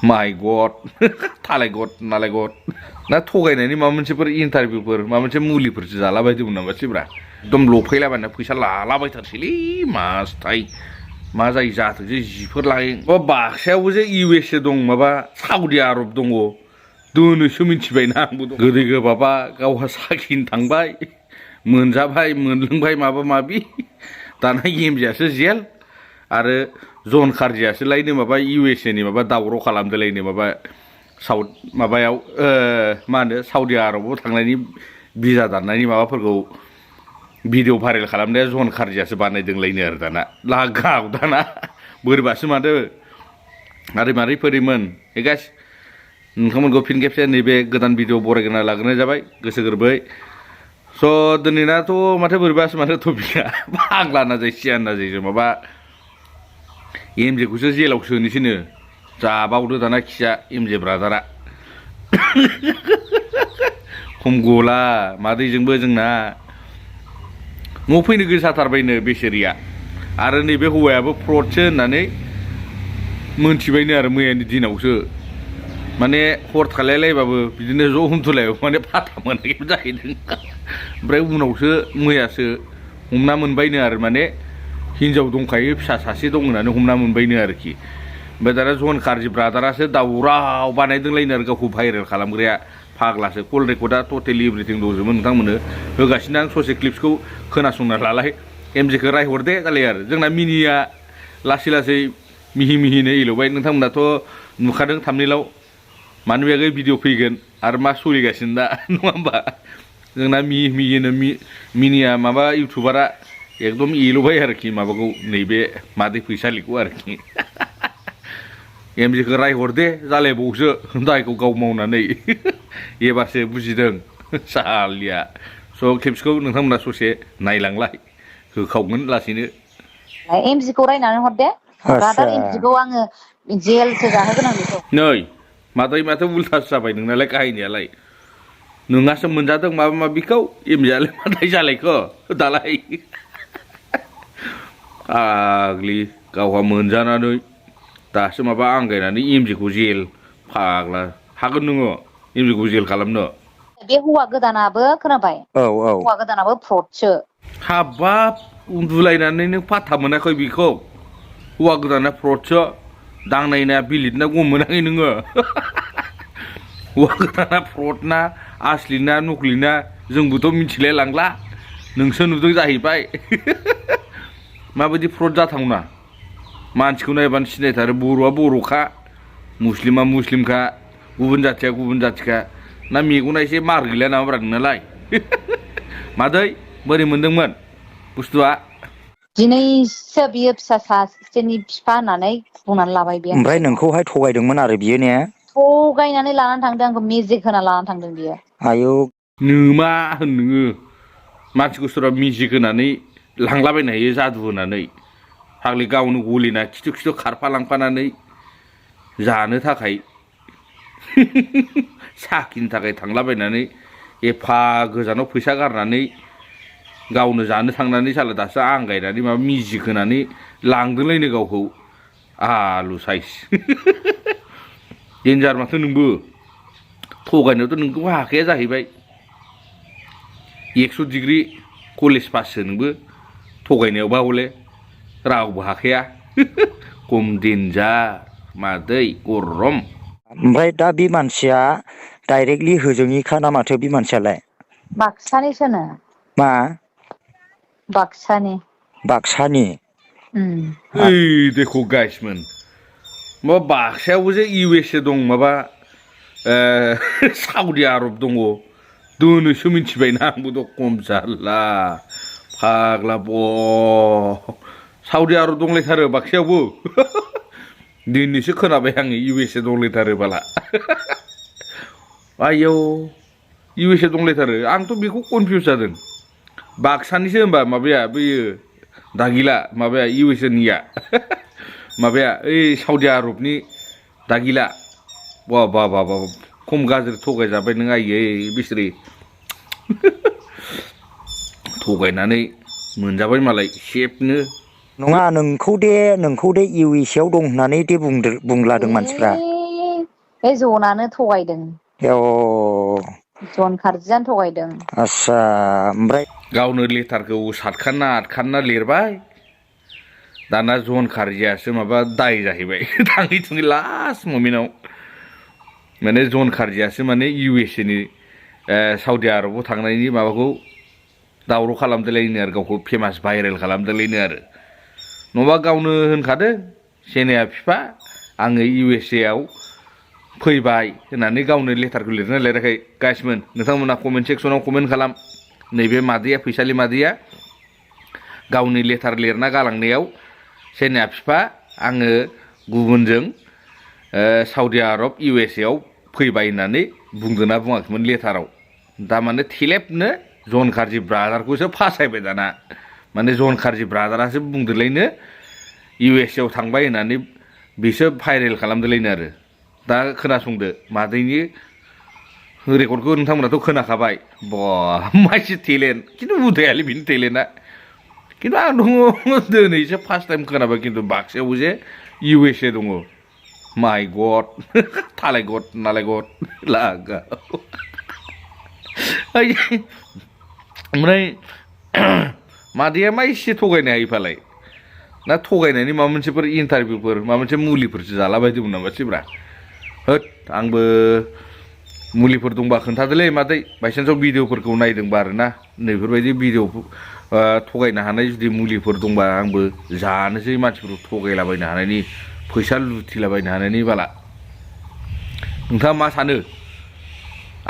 माइ गड थालाय गड नालाय गड ना थगायनायनि माबा मोनसेफोर इन्टारभिउफोर माबा मोनसे मुलिफोरसो जालाबायदोंमोन नामासैब्रा एकदम लफायलाबायना फैसा लालाबायथारसैलै मासथाय मा जायो जाथोंसै जिफोर लायो बाक्सायावबो जे USA दं माबा साउदी आरब दङ दोनोसो मिथिबायना आंबो गोदै गोबाबा गावहा साखिनो थांबाय मोनजाबाय मोनलोंबाय माबा माबि दाना एमजेआसो जेल आरो जन खारजियासो लायनो माबा USA नि माबा दावराव खालामदोलायनो माबा साउथ माबायाव मा होनो साउदी आरबाव थांनायनि भिजा दाननायनि माबाफोरखौ भिडिअ भाइरेल खालामनाया जन खारजियासो बानायदोंलायनो आरो दाना लागाव दाना बोरैबासो मादो मारै बोरैमोन गाइस नोंथांमोनखौ फिन खेबसे नैबे गोदान भिडिअ बरायग्रोना लाग्रोनाय जाबाय गोसो गोरबोयै स' दिनैनाथ' माथो बोरैबासो माथो टपिकआ फाग्ला नाजाय सियान नाजाय माबा एमजेखौसो जेलाव सोनोसैनो जाबावदो दाना खिया एमजे ब्रादारा खम गला मादैजोंबो जोंना न' फैनो गोसाथारबायनो बेसेरिया आरो नैबे हौवायाबो फ्रडसो होननानै मोनथिबायनो आरो मैयानि दिनावसो माने हर थालायलायबाबो बिदिनो ज' उन्दुलायबाबो माने फाथा मोनाखैबो जाहैदों ओमफ्राय उनावसो मैयासो हमना मोनबायनो आरो माने हिनजाव दंखायो फिसा सासे दं होननानै हमना मोनबायनो आरोखि ओमफ्राय दाना जन खारजि ब्रादारासो दावराव बानायदोंलायनो आरो गावखौ भाइरेल खालामग्राया फाग्लासो कल रेकर्डआ टटेलि एभ्रिथिं दंजोबो नोंथांमोननो होगासिनो आं ससे क्लिप्सखौ खोनासंना लालाय एमजेखौ रायहरदे दालाय आरो जोंना मिनिया लासै मिहि मिहिनो एलौबाय नोंथांमोनाथ' नुखादों थाम्बनेइलाव मानो बेगै भिडिअ फैगोन आरो मा सोलिगासिनो दा नङा होमबा जोंना मिहि मिहिनो मिनिया माबा इउटुबारा एकदम एलौबाय आरोखि माबाखौ नैबे मादै फैसालिखौ आरोखि एमजेखौ रायहरदे जालायबावसो दायखौ गाव मावनानै एबारसो बुजिदों सालिया स' क्लिप्सखौ नोंथांमोना ससे नायलांलाय होखावगोन लासैनो एमजिखौ रायनानै हरदे ब्रादार एमजिखौ आङो जेलसो जाहोगोन आं बेखौ नै मादै माथो उल्थासो जाबाय नोंनालाय काहिनियालाय नोंहासो मोनजादों माबा माबिखौ एमजेआलाय माथाय जालायखो दालाय आग्लि गावहा मोनजानानै दासो माबा आंगायनानै एमजेखौ जेल फाग्ला हागोन नोङो एमजेखौ जेल खालामनो बे हौवा गोदानाबो खोनाबाय हौवा गोदानाबो फ्रडसो हाबाब उन्दुलायनानै नों फाथा मोनाखै बेखौ हौवा गोदाना फ्रडसो दांनायना बिलिदना गम मोनाखै नोङो हौवा गोदाना फ्रडना आसलिना नकलिना जोंबोथ' मिथिलाय लांला नोंसो नुदों जाहैबाय माबायदि फ्रड जाथावना मानसिखौ नायबानो सिनायथारो बर'आ बर'खा मुस्लिमा मुस्लिमखा गुबुन जाथिया गुबुन जाथिखा ना मेगना एसे मार गैला नामाब्रा नोंनालाय मादै बोरै मोनदोंमोन बुस्थुआ दिनैसो बियो फिसा सासेनि बिफा होननानै बुंनानै लाबाय बे ओमफ्राय नोंखौहाय थगायदोंमोन आरो बियो ने थगायनानै लानानै थांदों आंखौ मेजिक होना लानानै थांदों बियो आयौ नोमा होन नोङो मानसिखौ सोरबा मिजिक होनानै लांलाबायनो हायो जादु होनानै फाग्लि गावनो गलिना खिथु खारफा लांफानानै जानो थाखाय साखिनि थाखाय थांलाबायनानै एफा गोजानाव फैसा गारनानै गावनो जानो थांनानै साला दासो आंगायनानै माबा मिजिक होनानै लांदोंलायनो गावखौ आलु साइज डेन्जार माथो नोंबो थगायनायावथ' नोंखौ हाखाया जाहैबाय 100 डिग्री कलेज पाससो नोंबो थगायनायावबा हले रावबो हाखाया खम डेन्जार मादै गरम ओमफ्राय दा बे मानसिया डाइरेक्टलि होजोंनिखा ना माथो बे मानसियालाय बाक्सानिसोनो मा बाक्सानि ओइ देखो गाइसमोन मा बाक्सायावबो जे USA दं माबा साउदी आरब दङ दोनोसो मिथिबायना आंबो द' खम जाला फाग्ला साउदी आरब दंलायथारो बाक्सायावबो दिनैसो खोनाबाय आङो USA दंलायथारो बाला आयौ USA दंलायथारो आंथ' बेखौ कनफिउस जादों बाक्सानिसो होनबा माबाया बैयो दागिला माबाया USA निया माबाया ओइ साउदी आरबनि दागिला बा खम गाज्रि थगायजाबाय नों आयै बिसोरो थगायनानै मोनजाबाय मालाय सेफनो नङा नोंखौ दे USA आव दं होननानै दे बुंलादों मानसिफ्रा बे जनानो थगायदों। जन खारजियानो थगायदों। आस्सा ओमफ्राय गावनो लेटारखौ सातखान्ना आठखान्ना लिरबाय दाना जन खारजियासो माबा दाय जाहैबाय थाङै थुङै लास्ट ममेन्टआव माने जन खारजियासो माने USA नि साउदी आरबाव थांनायनि माबाखौ दावराव खालामदोलायनो आरो गावखौ फेमास भाइरेल खालामदोलायनो आरो नङाबा गावनो होनखादों सेनेया बिफा आङो USA आव फैबाय होननानै गावनो लेटारखौ लिरना लिराखै गाइसमोन नोंथांमोना कमेन्ट सेक्सनाव कमेन्ट खालाम नैबे मादैया फैसालि मादैया गावनि लेटार लिरना गालांनायाव सेनेया बिफा आङो गुबुनजों साउदी आरब USA आव फैबाय होननानै बुंदोंना बुङाखैमोन लेटाराव दा माने थेलेबनो जन खारजि ब्रादारखौसो फासायबाय दाना माने जन खारजि ब्रादारासो बुंदोलायनो USA आव थांबाय होननानै बिसो भाइरेल खालामदोलायनो आरो दा खोनासंदो मादैनि रेकर्डखौ नोंथांमोनाथ' खोनाखाबाय बा मासे टेलेन्ट खिन्थु उदायालै बिनि टेलेन्टआ खिन्थु आं दङ दिनैसो फार्स्ट टाइम खोनाबाय खिन्थु बाक्सायावबो जे USA दङ माइ गड थालाय गड नालाय गड लागा ओमफ्राय मादैया मा एसे थगायनो हायो फालाय ना थगायनायनि माबा मोनसेफोर इन्टारभिउफोर माबा मोनसे मुलिफोरसो जालाबायदोंमोन नामासैब्रा होद आंबो मुलिफोर दंबा खोन्थादोलै मादै बायसान्सआव भिडिअफोरखौ नायदोंबा आरोना नैफोरबायदि भिडिअ थगायनो हानाय जुदि मुलिफोर दंबा आंबो जानोसै मानसिफोरखौ थगायलाबायनो हानायनि फैसा लुथिलाबायनो हानायनि बाला नोंथाङा मा सानो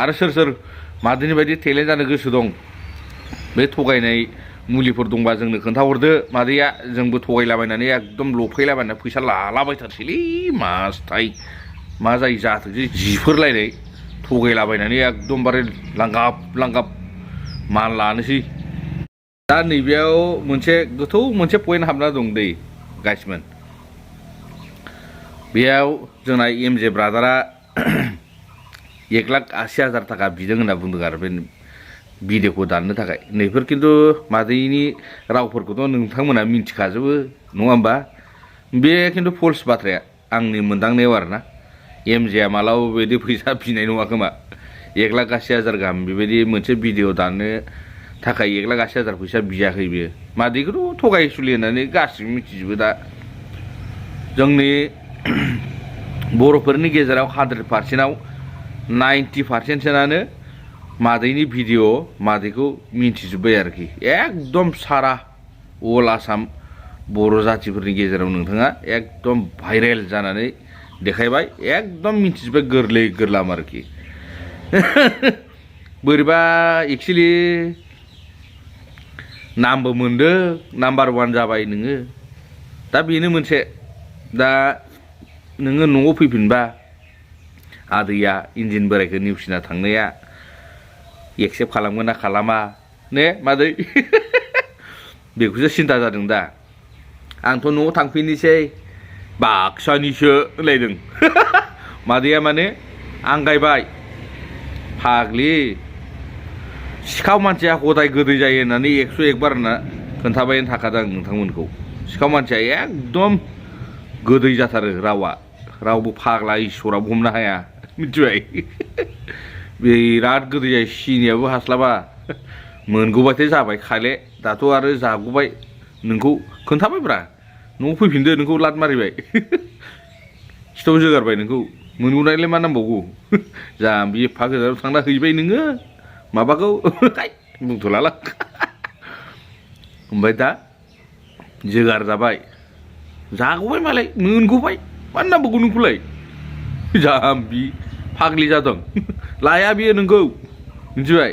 आरो सोर सोर मादैनि बायदि टेलेन्ट जानो गोसो दं बे थगायनाय मुलिफोर दंबा जोंनो खोन्थाहरदो मादैया जोंबो थगायलाबायनानै एकदम लफायलाबायनानै फैसा लालाबायथारसैलै मासथाय मा जायो जाथोंसै जिफोरलायनाय थगायलाबायनानै एकदमबारे लांगाब लांगाब मान लानोसै दा नैबेयाव मोनसे गोथौ मोनसे पइन्ट हाबना दं दै गाइसमोन बेयाव जोंना MJ ब्रादारा 1,80,000 थाखा बिदों होनना बुंदों आरो बे भिडिअखौ दाननो थाखाय नैफोर खिन्थु मादैनि रावफोरखौथ' नोंथांमोना मिन्थिखाजोबो नङा होमबा बे खिन्थु फल्स बाथ्राया आंनि मोनदांनायाव आरोना MJआ मालाबा बेबायदि फैसा बिनाय नङा खोमा 1,80,000 गाहाम बेबायदि मोनसे भिडिअ दाननो थाखाय 1,80,000 फैसा बियाखै बियो मादैखौथ' थगायसुलि होननानै गासिबो मिथिजोबो दा जोंनि बर'फोरनि गेजेराव 100%आव 90%सोनानो मादैनि भिडिअ मादैखौ मिन्थिजोब्बाय आरोखि एकदम सारा अल आसाम बर' जाथिफोरनि गेजेराव नोंथाङा एकदम भाइरेल जानानै देखायबाय एकदम मिन्थिजोब्बाय गोरलै गोरलाम आरोखि बोरैबा एक्सुवेलि नामबो मोनदों नाम्बार 1 जाबाय नोङो दा बेनो मोनसे दा नोङो न'आव फैफिनबा आदैया इन्जिन बोरायखौ नेवसिना थांनाया एक्सेप्ट खालामगोन ना खालामा ने मादै बेखौसो सिन्था जादों दा आंथ' न'आव थांफिननोसै बाक्सानिसो होनलायदों मादैया माने आंगायबाय फाग्लि सिखाव मानसिया हदाय गोदै जायो होननानै 101 बार होनना खोन्थाबायानो थाखादों आं नोंथांमोनखौ सिखाव मानसिया एकदम गोदै जाथारो रावा रावबो फाग्ला इसोराबो हमनो हाया मिथिबाय बिराद गोदै जायो सिनियाबो हास्लाबा मोनगौबाथाय जाबाय खाले दाथ' आरो जागौबाय नोंखौ खोन्थाबायब्रा न'आव फैफिनदो नोंखौ लाद मारिबाय खिथाव जोगारबाय नोंखौ मोनगौनायलाय मा नांबावगौ जाम्बि एफा गोजानाव थांना हैबाय नोङो माबाखौ बुंथ'लाला ओमफ्राय दा जोगार जाबाय जागौबाय मालाय मोनगौबाय मा नांबावगौ नोंखौलाय जाम्बि फाग्लि जादों लाया बियो नोंखौ मिथिबाय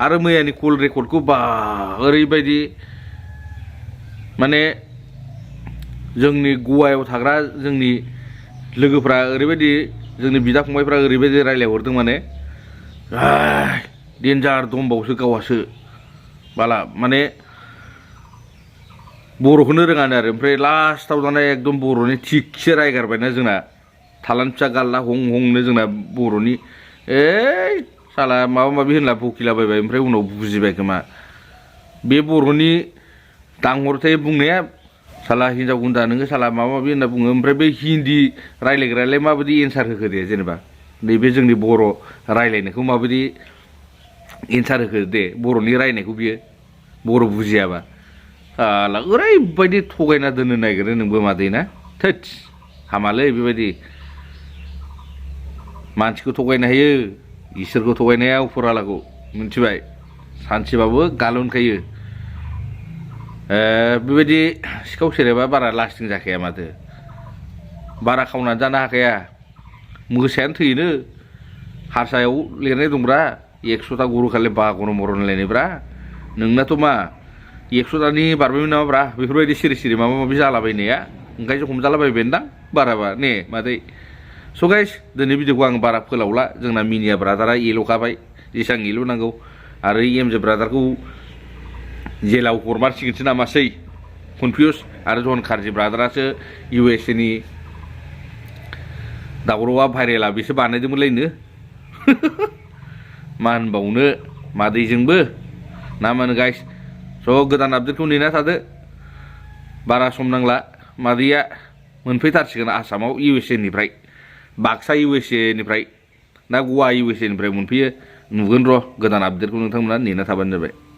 आरो मैयानि कल रेकर्डखौ बा ओरैबायदि माने जोंनि गवायाव थाग्रा जोंनि लोगोफ्रा ओरैबायदि जोंनि बिदा फंबायफ्रा ओरैबायदि रायलायहरदों माने डेन्जार दंबावसो गावहासो बाला माने बर'खौनो रोङानो आरो ओमफ्राय लास्टाव दाना एकदम बर'नि थिगसे रायगारबायना जोंना थालान फिसा गाल्ला हं हंनो जोंना बर'नि साला माबा माबि होनला बकिलाबायबाय ओमफ्राय उनाव बुजिबाय खोमा बे बर'नि दांहरथाय बुंनाया साला हिनजाव गुन्दा नोङो साला माबा माबि होनना बुङो ओमफ्राय बे हिन्दी रायलायग्रायालाय माबायदि एन्सार होखो दे जेनेबा नैबे जोंनि बर' रायलायनायखौ माबायदि एन्सार होखो दे बर'नि रायनायखौ बियो बर' बुजियाबा साला ओरैबायदि थगायना दोननो नागिरो नोंबो मादै ना थोद हामालै बेबायदि मानसिखौ थगायनो हायो इसोरखौ थगायनो हाया उपरालाखौ मिथिबाय सानसेबाबो गाल'नखायो बेबायदि सिखाव सेरेबा बारा लास्टिं जाखाया माथो बारा खावनानै जानो हाखाया मोसायानो थैयोनो हारसायाव लिरनाय दंब्रा 100ता गरु खालि बागन मरन लायनायब्रा नोंनाथ' मा 100तानि बारबायमोन नामाब्रा बेफोरबायदि सिरि सिरि माबा माबि जालाबायनाया ओंखायसो हमजालाबायबायदां बाराबा ने मादै स' गाइस दिनै भिडिअखौ आं बारा फोलावला जोंना मिनिया ब्रादारा एल'खाबाय जेसां एल' नांगौ आरो एमजे ब्रादारखौ जेलाव हरमारसिगोनसो नामासै कनफिउस आरो जन खारजि ब्रादारासो USA नि दावरावआ भाइरेला बिसो बानायदोंमोनलायनो मा होनबावनो मादैजोंबो ना मा होनो गाइस स' गोदान आपडेटखौ नेना थादो बारा सम नांला मादैया मोनफैथारसिगोन आसामाव USA निफ्राय बाक्सा USA निफ्राय ना गवा USA निफ्राय मोनफैयो नुगोन र' गोदान आपडेटखौ नोंथांमोना नेना थाबानो जाबाय